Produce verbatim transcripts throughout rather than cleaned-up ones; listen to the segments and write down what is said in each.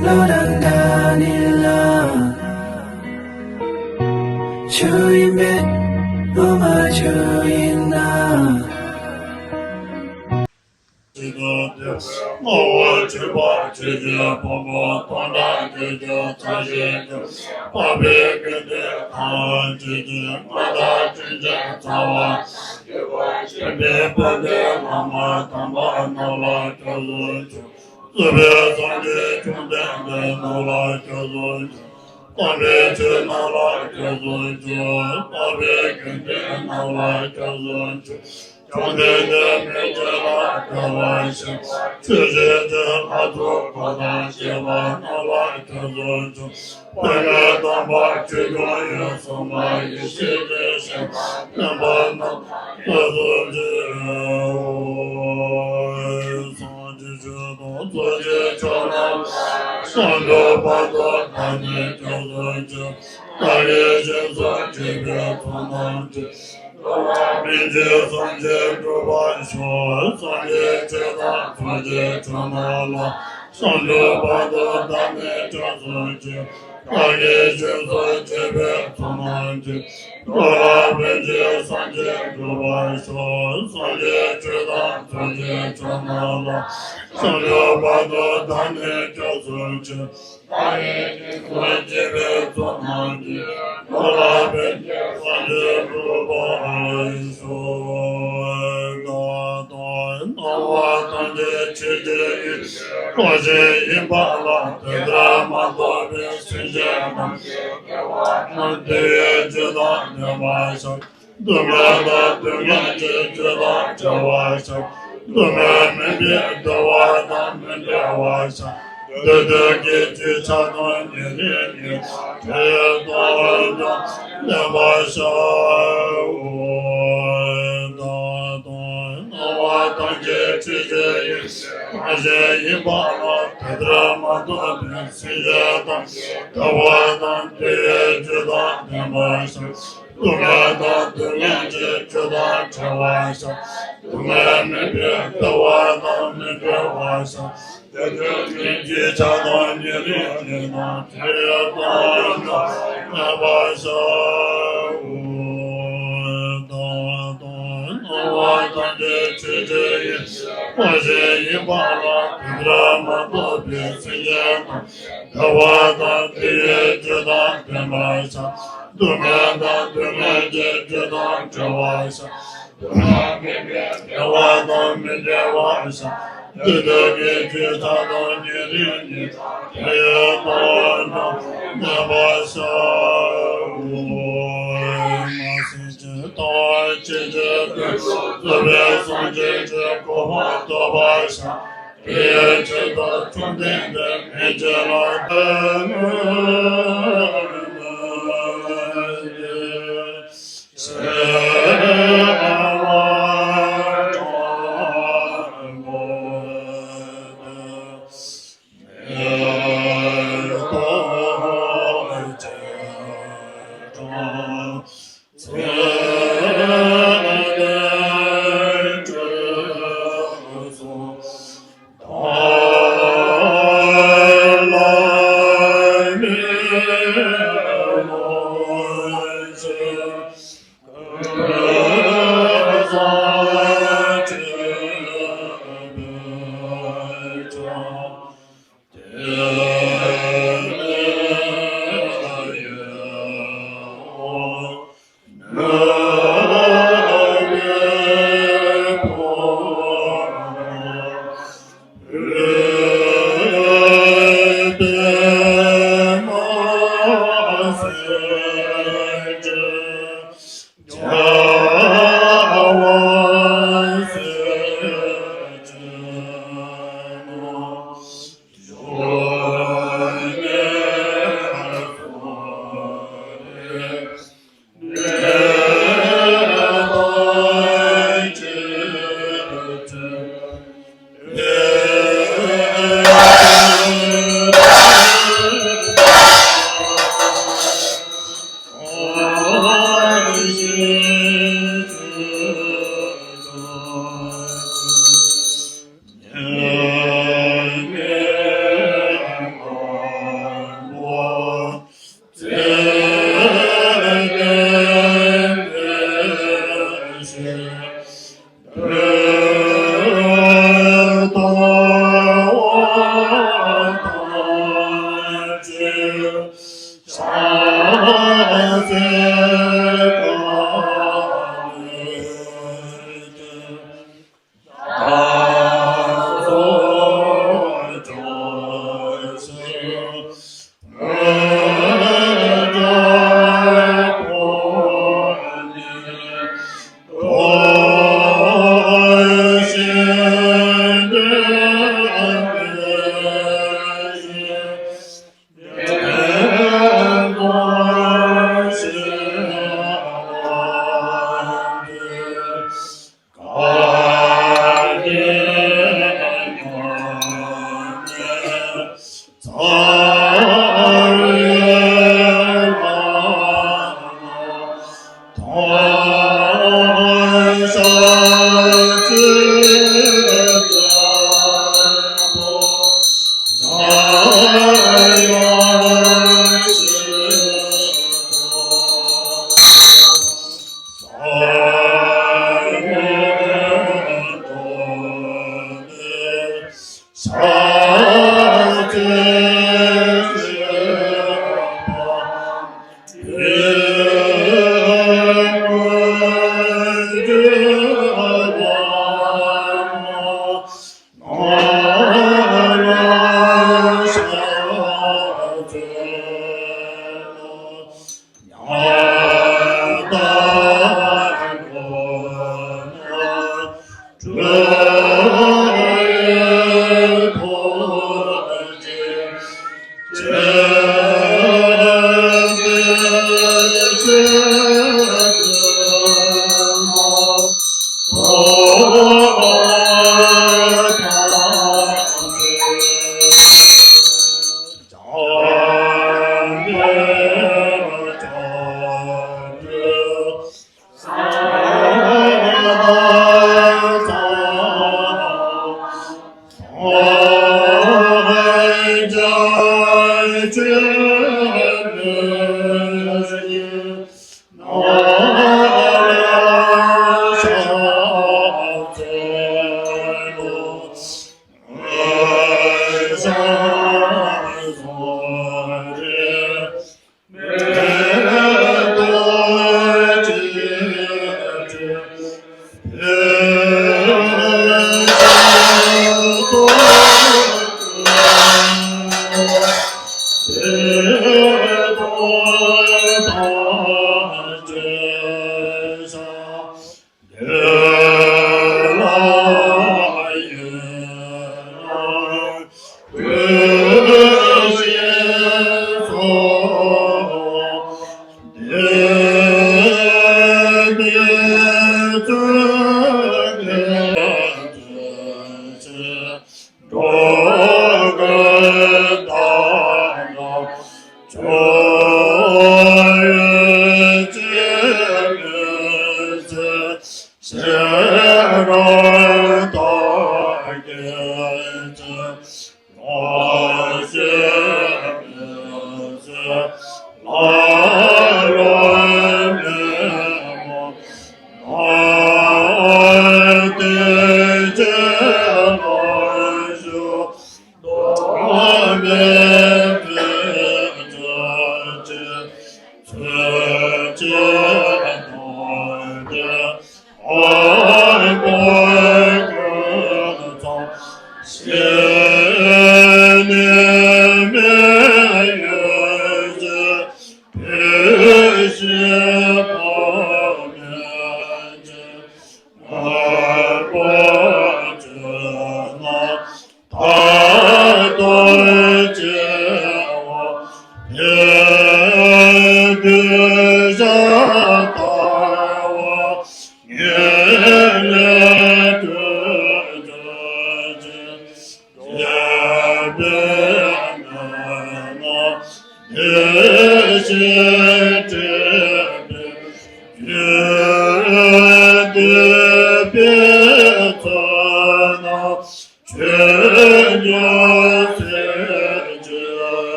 བློ་དང་འདྲ་ནི་ལ། ཆོས་ཡིན་པས་སློབ་མ་ཆོས་ཡིན་ན། ཅི་ལྟར་ཏེ། སྔ་བ་ཆོས་པ་ཆོས་ཀྱི་ཕུང་པོ་སྟོང་ཕྲག་བཅུ་བཅུ་རྩ་བཞི་བཅུ། འཕགས་པའི་དགེ་འདུན་ཐམས་ཅད་ཀྱི་མངའ་བདག་དྲིན་ཅན་རྩ་བ། ཆོས་པའི་དཔལ་ལྡན་བླ་མ་དམ་པ་རྣམས་ལ་སྐྱབས་སུ་མཆིའོ། སྲིད་པའི་སངས་རྒྱས་བཅོམ་ལྡན་འདས་རྣམས་ལ་སྐྱབས་སུ་མཆིའོ། དམ་པའི་ཆོས་རྣམས་ལ་སྐྱབས་སུ་མཆིའོ། འཕགས་པའི་དགེ་འདུན་རྣམས་ལ་སྐྱབས་སུ་མཆིའོ། བཅོམ་ལྡན་འདས་མི་མཇེད་ལ་བདེ་བར་གཤེགས་པ་ཆོས་བྱེད་ཅིང་ལྷ་ཚོགས་འཁོར་དང་བཅས་པ་རྣམས་ལ་སྐྱབས་སུ་མཆིའོ། དཔལ་ལྡན་དམ་པ་ཆོས་སྐྱོང་ཡུལ་གསུམ་པ་ཡེ་ཤེས་ཀྱི་ཞིང་ཁམས་བརྟན་པ་རྣམས་ལ་སྐྱབས་སུ་མཆིའོ། སངས་རྒྱས་ཆོས་དང་ཚོགས་ཀྱི་མཆོག་རྣམས་ལ། བྱང་ཆུབ་བར་དུ་བདག་ནི་སྐྱབས་སུ་མཆི། བདག་གིས་སྦྱིན་སོགས་བགྱིས་པའི་ཚོགས་རྣམས་ཀྱིས། འགྲོ་བ་ཕན་ཕྱིར་སངས་རྒྱས་འགྲུབ་པར་ཤོག་སངས་རྒྱས་ཆོས་དང་ཚོགས་ཀྱི་མཆོག་རྣམས་ལ། བྱང་ཆུབ་བར་དུ་བདག་ནི་སྐྱབས་སུ་མཆི། བདག་གིས་སྦྱིན་སོགས་བགྱིས་པའི་ཚོགས་རྣམས་ཀྱིས། འགྲོ་བ་ཕན་ཕྱིར་སངས་རྒྱས་འགྲུབ་པར་ཤོག་སངས་རྒྱས་ཆོས་དང་ཚོགས་ཀྱི་མཆོག་རྣམས་ལ། བྱང་ཆུབ་བར་དུ་བདག་ནི་སྐྱབས་སུ་མཆི། བདག་གིས་སྦྱིན་སོགས་བགྱིས་པའི་ཚོགས་རྣམས་ཀྱིས། འགྲོ་བ་ཕན་ཕྱིར་སངས་རྒྱས་འགྲུབ་པར་ཤོག་ད་ལྟ་སྣང་བ་ཐམས་ཅད་ཆོས་ཀྱི་ཡེ་ཤེས་རང་བཞིན་ཡིན་པ་ལ། དེ་ལྟར་མ་རྟོགས་པའི་སེམས་ཅན་ཐམས་ཅད་སྐྱེ་བ་དང་། དེ་ཡི་རྒྱུ་དང་ལྡན་པར་བྱ། སྡུག་བསྔལ་དང་སྡུག་བསྔལ་གྱི་རྒྱུ་དང་བྲལ་བར་བྱ། སྡུག་བསྔལ་མིན་པའི་བདེ་བ་དང་མི་འབྲལ་བར་བྱ། དེ་དག་གི་རྒྱུའི་ཆགས་སྡང་ཉེ་རིང་གཉིས་དང་བྲལ་བའི་སྡུག་བསྔལ་དང་ལྡན་པར་བྱའོ། ད་ལྟ་སྣང་བ་ཐམས་ཅད་ཆོས་ཀྱི་ཡེ་ཤེས་རང་བཞིན་ཡིན་པ་ལ། དེ་ལྟར་མ་རྟོགས་པའི་སེམས་ཅན་ཐམས་ཅད་བདེ་བ་དང་བདེ་བའི་རྒྱུ་དང་ལྡན་པར་བྱ། སྡུག་བསྔལ་དང་སྡུག་བསྔལ་གྱི་རྒྱུ་དང་བྲལ་བར་བྱ། སྡུག་བསྔལ་མིན་པའི་བདེ་བ་དང་མི་འབྲལ་བར་བྱ། དེ་དག་གི་རྒྱུའི་ཆགས་སྡང་ཉེ་རིང་གཉིས་དང་བྲལ་བའི་སྡུག་བསྔལ་དང་ལྡན་པར་བྱའོ། ད་ལྟ་སྣང་བ་ཐམས་ཅད་ཆོས་ཀྱི་ཡེ་ཤེས་རང་བཞིན་ཡིན་པ་ལ། དེ་ལྟར་མ་རྟོགས་པའི་སེམས་ཅན་ཐམས་ཅད་བདེ་བ་དང་བདེ་བའི་རྒྱུ་དང་ལྡན་པར་བྱ། སྡུག་བསྔལ་དང་སྡུག་བསྔལ་གྱི་རྒྱུ་དང་བྲལ་བར་བྱ། སྡུག་བསྔལ་མིན་པའི་བདེ་བ་དང་མི་འབྲལ་བར་བྱ། དེ་དག་གི་རྒྱུའི་ཆགས་སྡང་ཉེ་རིང་གཉིས་དང་བྲལ་བའི་སྡུག་བསྔལ་དང་ལྡན་པར་བྱའོ། མ་སྲིད་ཀྱི་ལྟ་བ་ཇི་སྲིད་དུ། རྫོགས་པའི་སངས་རྒྱས་ཀྱི་གོ་འཕང་ཐོབ་པར་བྱ། དེའི་ཕྱིར་དུ་བཅོམ་ལྡན་འདས་མི་མཇེད་ལ་བདེ་བར་གཤེགས་པ་དང་།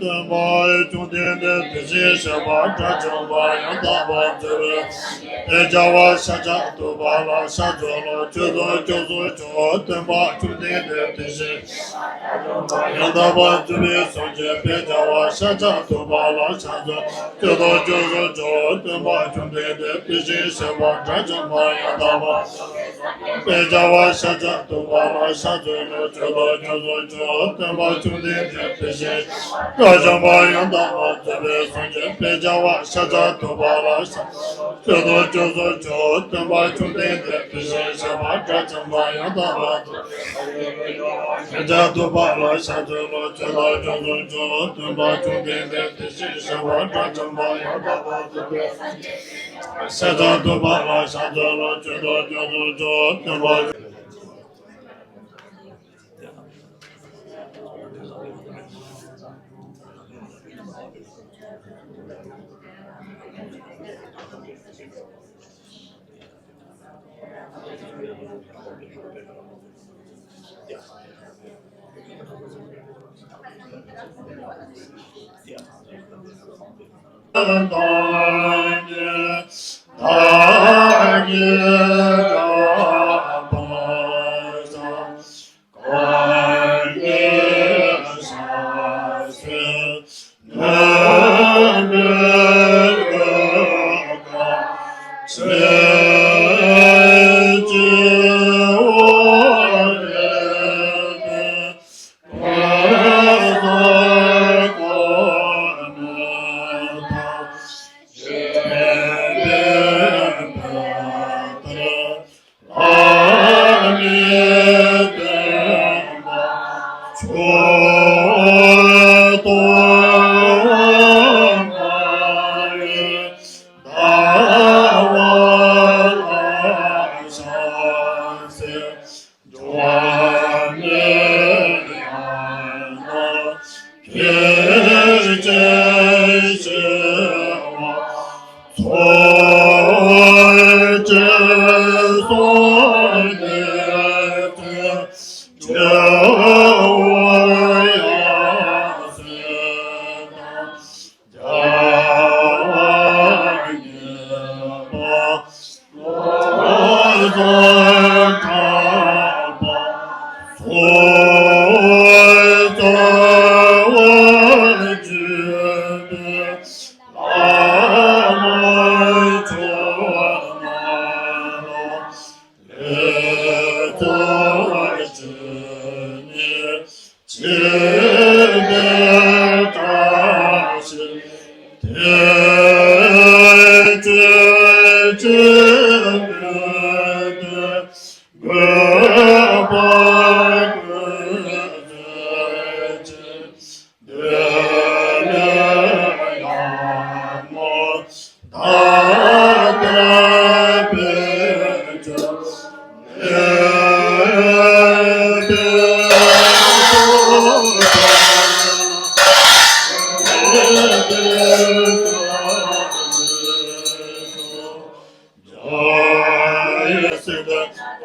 སྟོན་པ་བཅོམ་ལྡན་འདས་དེ་བཞིན་གཤེགས་པ་དགྲ་བཅོམ་པ་ཡང་དག་པར་རྫོགས་པའི་དཔལ་རྒྱལ་བ་ཤཱཀྱ་ཐུབ་པ་ལ་ཕྱག་འཚལ་ལོ། མཆོད་དོ་སྐྱབས་སུ་མཆིའོ། སྟོན་པ་བཅོམ་ལྡན་འདས་དེ་བཞིན་ཡང་དག་པར་རྫོགས་པའི་སངས་རྒྱས་དཔལ་རྒྱལ་བ་ཤཱཀྱ་ཐུབ་པ་ལ་ཕྱག་འཚལ་ལོ། མཆོད་དོ་སྐྱབས་སུ་མཆིའོ། སྟོན་པ་བཅོམ་ལྡན་འདས་དེ་བཞིན་གཤེགས་པ་དགྲ་བཅོམ་པ་ཡང་དག་པར་རྫོགས་པའི་དཔལ་རྒྱལ་བ་ཤཱཀྱ་ཐུབ་པ་ལ་ཕྱག་འཚལ་ལོ། མཆོད་དོ་སྐྱབས་སུ་མཆིའོ། སྟོན་པ་བཅོམ་ལྡན་འདས་དེ་བཞིན་དགྲ་བཅོམ་པ་ཡང་དག་པར་རྫོགས་པའི་སངས་རྒྱས་དཔལ་རྒྱལ་བ་ཤཱཀྱ་ཐུབ་པ་ལ་ཕྱག་འཚལ་ལོ། མཆོད་དོ་སྐྱབས་སུ་མཆིའོ། སྟོན་པ་བཅོམ་ལྡན་འདས་དེ་བཞིན་གཤེགས་པ་དགྲ་བཅོམ་པ་ཡང་དག་པར་རྫོགས་པའི་སངས་རྒྱས་དཔལ་རྒྱལ་བ་ཤཱཀྱ་ཐུབ་པ་ལ་ཕྱག་འཚལ་ལོ། མཆོད་དོ་སྐྱབས་སུ་མཆིའོ། སྟོན་པ་བཅོམ་ལྡན་འདས་དེ་བཞིན་གཤེགས་པ་དགྲ་བཅོམ་པ་ཡང་དག་པར་རྫོགས་པའི་སངས་རྒྱས་དཔལ་རྒྱལ་བ་ཤཱཀྱ་ཐུབ་པ་ལ་ཕྱག་འཚལ་ལོ། མཆོད་དོ་སྐྱབས་སུ་མཆིའོ། སྟོན་པ།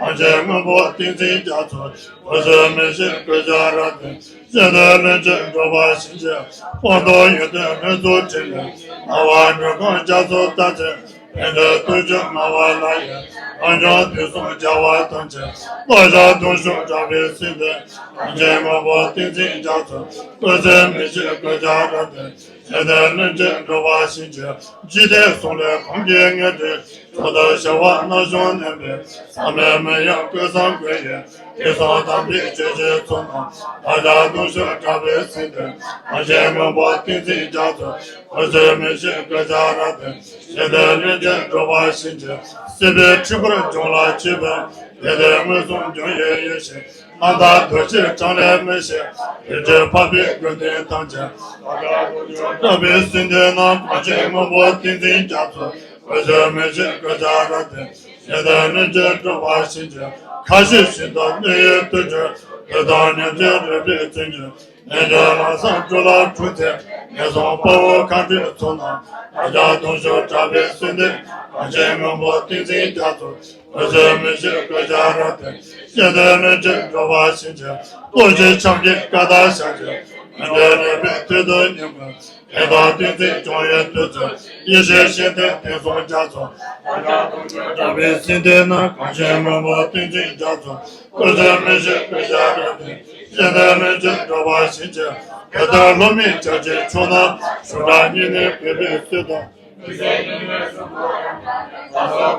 གོང་ཆེན་སྔོན་པོ་ཏིང་འཛིན་རྒྱ་མཚོ། སྐུ་གསུམ་མི་ཤིགས་སྐུ་ཕྱྭ་རབ་བརྟན། གཞན་དོན་བློན་ཆེན་འགྲོ་བ་སེམས་ཅན། སྤངས་རྟོགས་ཡོན་ཏན་ཕུན་ཚོགས་དྲིན་ལས། སྣང་བ་འགྲོ་ཀུན་རྒྱ་མཚོ་ལྟར་མཛད། ཕན་བདེ་སྟོབས་བཅུ་མངའ་བ་ལ་ཡང་། རང་བྱུང་དུས་གསུམ་རྒྱལ་བ་ཐམས་ཅད། བསླབ་བྱ་མཐོང་ཆོས་གྲགས་པའི་སྲིད་དུ། གོང་ཆེན་སྔོན་པོ་ཏིང་འཛིན་རྒྱ་མཚོ། སྐུ་གསུམ་མི་ཤིགས་སྐུ་ཕྱྭ་རབ་བརྟན། ཞི་བདེ་ལྷུན་གྱིས་གྲུབ་པ་བཞིན་གྱི། འཇིག་རྟེན་གསུམ་ལས་གང་གིས་ངེས་ཏེ། མཆོག་ཏུ་བྱ་བ་རྣམ་གཞུང་གནས་པའི། ཟག་མེད་མི་གཡོ་ཀུན་བཟང་ཀུན་གྱི། དུས་གསུམ་དམ་པའི་ཆོས་ཀྱི་ཚོགས་རྣམས། བདག་ཅག་གདུང་ཤུགས་དྲག་པོས་ཟིན་ཏེ། གངས་ཅན་མང་པོ་ཏིང་འཛིན་རྒྱ་མཚོ། འཁོར་ཚོགས་མི་ཤེས་ཀུན་ཤ་ར་སྟེ། ཞི་བདེ་ལྷུན་གྱིས་གྲུབ་པ་བཞིན་གྱི། སྲིད་པའི་འཁྲུལ་འཁོར་སྦྱོང་ལ་བྱེད་པའི། བདེ་ལྡན་མངོན་སུམ་འབྱུང་བའི་ཡེ་ཤེས། རྣམ་དག་རྡོ་རྗེ་གྲངས་ལས་མི་འཕྱད། རིགས་དྲུག་འཕགས་པའི་ཀུན་ལྡན་ཐམས་ཅད། བདག་ཅག་གདུང་ཤུགས་དྲག་པོས་ཟིན་ཏེ་ན། གངས་ཅན་མང་པོ་ཏིང་འཛིན་རྒྱ་མཚོ། འཁོར་ཚོགས་མི་ཤེས་ཀུན་ཤ་ར་སྟེ། ཞི་བདེ་ལྷུན་གྱིས་གྲུབ་པ་བཞིན་གྱི། ཁ་ཞེ་བཞིན་དུ་གནས་ཡུལ་དུ་གྱུར། དུས་དང་མཉམ་པའི་རོལ་པའི་བཙན་གྱིས། གནས་འགྱུར་ལམ་བཟང་འགྲོ་ལ་འཁྲུངས་ཚེ། ངན་སོང་དཔའ་བོ་མཁའ་འགྲོའི་ཚོགས་རྣམས། བདག་ཅག་གདུང་ཤུགས་དྲག་པོས་ཟིན་ཏེ། གངས་ཅན་མང་པོ་ཏིང་འཛིན་རྒྱ་མཚོ། འཁོར་ཚོགས་མི་ཤེས་ཀུན་ཤ་ར་སྟེ། ཞི་བདེ་ལྷུན་གྱིས་གྲུབ་པ་བཞིན་གྱི། རྡོ་རྗེ་འཆང་གི་བཀའ་དང་ཞལ་གྱི། མི་མཐུན་རིགས་པའི་དུས་དང་ཉིན་མོའི། ལས་དང་ཏིང་འཛིན་སྦྱོང་བའི་དུས་ཚོད། ཡེ་ཤེས་ཤིང་རྟའི་དེང་སང་རྒྱ་མཚོ། བདག་ཅག་གདུང་ཤུགས་དྲག་པོས་ཟིན་ཏེ་ན། གངས་ཅན་མང་པོ་ཏིང་འཛིན་རྒྱ་མཚོ། འཁོར་ཚོགས་མི་ཤེས་ཀུན་ཤ་ར་སྟེ། ཞི་བདེ་ལྷུན་གྱིས་གྲུབ་པ་བཞིན་གྱི། དེ་ལྟར་ལྷོ་མོན་བྱང་ཆུབ་ཕྱོགས་རྣམས། ཞུ་དག་སྙིང་ནས་བོས་པའི་ཚུལ་དང་།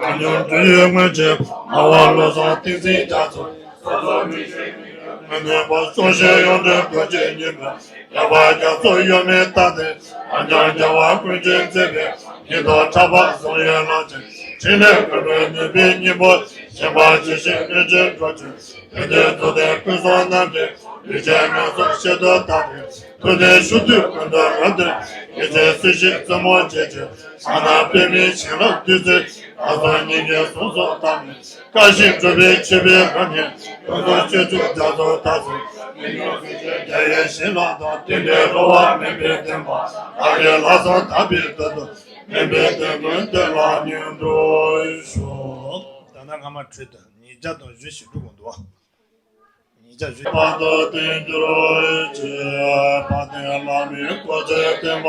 གང་ཉུང་འདུལ་བའི་དངོས་ཀྱི། སྨྲ་བ་བློ་བཟང་ཏིང་འཛིན་རྒྱ་མཚོ། མི་མཐུན་པ་སྲོག་ཤིང་ཡོངས་འདྲེན་རྡོ་རྗེ་ཉི་མ། ཡངས་པ་རྒྱ་མཚོ་གཡོ་མེད་རྟ་དེ། རབ་འབྱམས་རྒྱལ་བ་ཀུན་གྱིས་མཛེས་པའི། ཉི་ཟླ་གྲགས་པ་བཟང་ཡོད་ལག་ཅན། ཕྲིན་ལས་ཀུན་ཏུ་ནུས་པའི་སྙིང་པོ། ཞེན་པ་ཇི་བཞིན་གནོད་བྱེད་འགྲོ་ཀུན། བདུད་འདུལ་རྫོགས་ལྡན་ཀུན་བཟང་རྣམས་ཀྱིས། ལུས་ཅན་ངན་སོང་གཤེད་དུ་བཏང་སྟེ། ཐུབ་བསྟན་ཕྱོགས་དུས་ཀུན་ཏུ་རབ་སྟེར། ཡེ་ཤེས་སྲིད་ཞིའི་བཙུན་མོ་བརྒྱད་ཀྱི། ཕྱག་ན་པདྨའི་བྱིན་རླབས་བདུད་རྩིས། ལྷ་སྲུང་སྙིང་གའི་གཟུངས་སུ་བཏང་ནས། བཀའ་བཞིན་སྒྲུབ་པའི་མཆོད་པའི་རང་བཞིན། ཀུན་རྫོབ་སྤྱོད་བཅུ་རྒྱ་མཚོ་རྟགས་ཅན། རྒྱལ་བའི་བྱིན་རླབས་དང་། བསྟན་པའི་རོལ་པ་མུན་པས་ལྡན་པ། བདག་གི་ལྷག་བསམ་དག་པའི་མདུན་དུ། མུན་པའི་གདོན་ཀུན་འདོལ་ལ་སྙིང་ཐུབ་ཤོག་ད་ནི་སྔ་མ་འཕྲོས་དུས་ཉིས་བརྒྱ་དང་བཞི་ཞེ་དྲུག་གོ་འདུག་ཉིས་བརྒྱ་བཞི། བར་དུ་བརྟན་གྱུར་ཅིག་དཔལ་ལྡན་བླ་མའི་སྐུ་ཚེ་བརྟན་པ།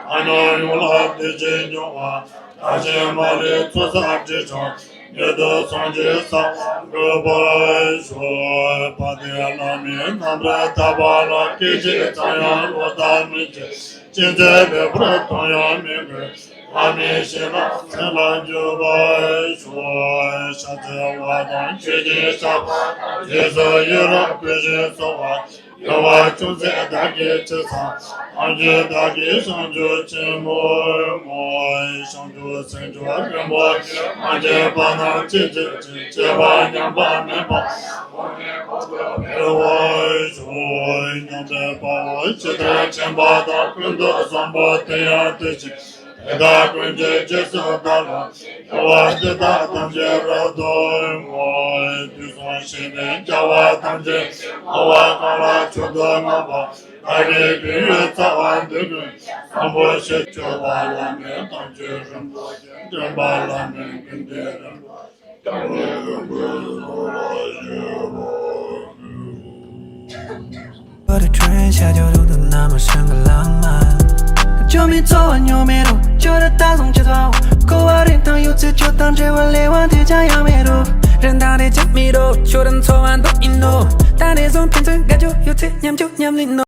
ཐལ་མོ་ཡོངས་ལ་བདེ་སྐྱིད་འབྱུང་བ། བདག་གཞན་མ་ལུས་ཚོགས་བསགས་འབྲས་བུ། མྱུར་དུ་སངས་རྒྱས་སར་འགོད་པར་ཤོག་དཔལ་ལྡན་བླ་མའི་རྣམ་པར་ཐར་པ་ལ། སྐད་ཅིག་ཙམ་ཡང་ལོག་ལྟ་མེད་ཅིང་། ཅི་མཛད་ལེགས་པར་མཐོང་ཡང་མི་གུས། བླ་མའི་བྱིན་རླབས་མཚན་ལ་འཇུག་པར་ཤོག་ཕྱག་འཚལ་བ་དང་མཆོད་ཅིང་བཤགས་པ་དང་། རྗེས་སུ་ཡི་རང་བསྐུལ་ཞིང་གསོལ་བ། དགེ་བ་ཅུང་ཟད་བདག་གིས་ཅི་བསགས། ཐམས་ཅད་བདག་གིས་བྱང་ཆུབ་ཕྱིར་བསྔོའོ། བྱང་ཆུབ་སེམས་མཆོག་རིན་པོ་ཆེ། མ་སྐྱེས་པ་རྣམས་སྐྱེ་གྱུར་ཅིག་སྐྱེས་པ་ཉམས་པ་མེད་པ། འཕེལ་བར་ཤོག་ཉམས་པའི་དཔའ་བོ་ཇི་ལྟར་མཁྱེན་པ་དང་། ཀུན་ཏུ་བཟང་པོ་དེ་ཡང་དེ་བཞིན། དེ་དག་ཀུན་གྱི་རྗེས་སུ་བདག་སློབ། དགེ་བ་འདི་དག་ཐམས་ཅད་རབ་ཏུ་བསྔོ། དུས་གསུམ་གཤེགས་པའི་རྒྱལ་བ་ཐམས་ཅད། འཁོར་བ་གང་ལ་མཆོག་ཏུ་བསྔགས་པ། བདག་གི་སྤྱི་བོའི་རྩ་བར་འདི་ཀུན། བཟང་པོ་ཞེས་བརྗོད་པ་ལ་ནི། དམ་ཆོས་རིན་པོ་ཆེ། འདྲེན་པ་ལ་ནི་ཀུན་འདུས་རིན་པོ་ཆེ། But the train shadow to the number shangalang man. Cho mi cho nyo me ro, cho da ta song che tao. Ko wa rin tang yu tse cho tang che wa le wan te cha yang me ro. Ren tang de cha mi ro, cho ren cho wan do in no. Ta de song pen chen ga cho yu tse nyam cho nyam lin no.